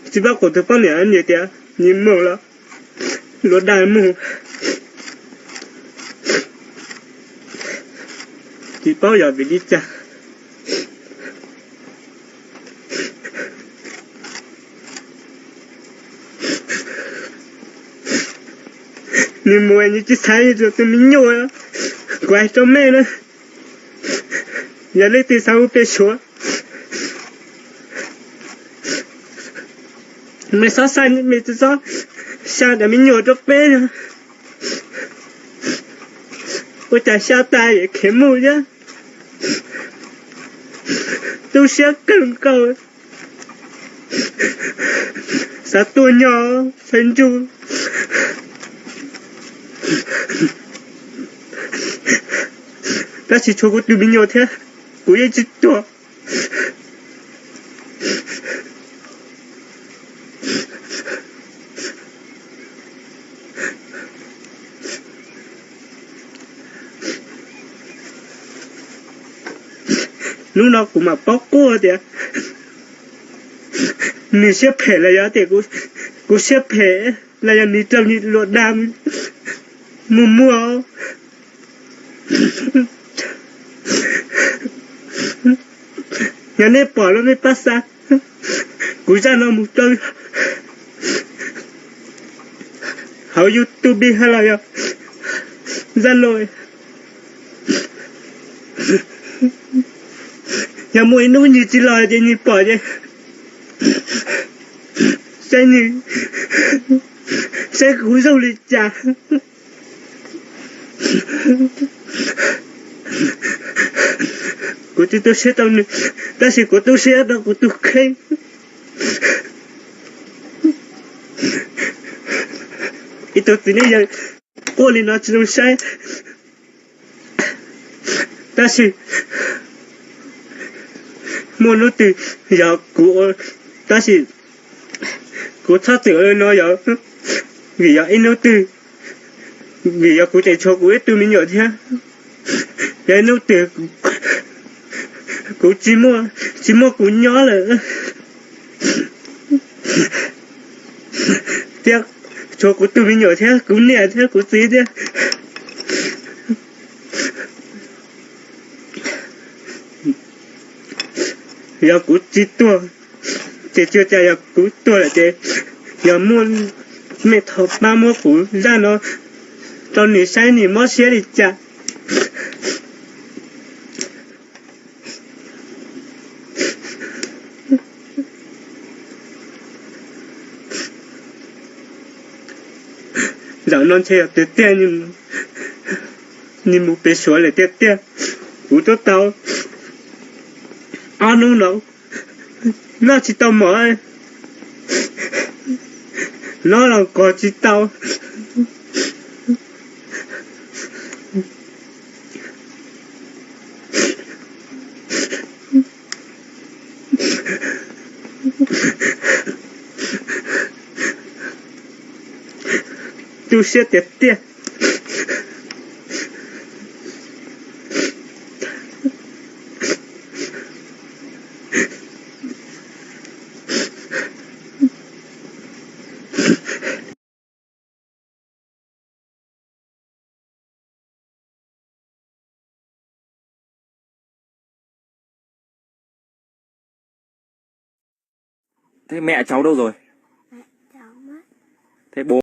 Tsis paub qhov twg poj niam nws tias nws mus lawm, luag dag mus, tsis paub yog vim li cas. Nws mus nws tsis xav rau tus me nyuam. Kuv hais rau mej na, yog leej twg xav ua pem Suav, mej xob xa, mej tsis xob xa cov me nyuam rau peb no. Ua cas xa tas es khiav mus thiab. Tu siab kawg nkaus, xav tuag nyo, xav ntsum, tab sis tshuav kuv tus me nyuam thiab, kuv yeej tsis tuag. Hnub no kuv mam paub quaj tias nws siab phem los yog tias kuv siab phem los yog nws raug luag dag mus muag. Yog nej pom no nej pab xa kuv zaj no mus rau hauv YouTube hab los yog Zalo. Yog muaj ib hnub nws tsis los ces nws pom ces saib nws, saib kuv zoo li cas. Kuv tsis tu siab rau nws, tab sis kuv tu siab rau kuv tus kheej. Ib tug txiv neej yawg quaj li no tsis zoo saib, tab sis muaj hnub twg yog kuv, tab sis kuv txhob txwm ua li no yog vim yog ib hnub twg, vim yog kuv tseem tshuav kuv ib tug me nyuam thiab. Yog ib hnub twg kuv tsis muaj, tsis muaj kuv nyob lawm thiab, tshuav kuv tus me nyuam thiab kuv niam thiab kuv txiv thiab, yog kuv tsis tuag ces tsis ua cas, yog kuv tuag lawm ces yog muaj, mej thov pab muab kuv zaj no rau nws saib nws mob siab li cas. Zaum no ntshe yog tiag tiag, nws mus pem Suav lawm tiag tiag. Kuv twb tau ob hnub no noj tsis tau mov, noj los kov tsis tau. Tu siab tiag tiag. Thế mẹ cháu đâu rồi? Thế bố?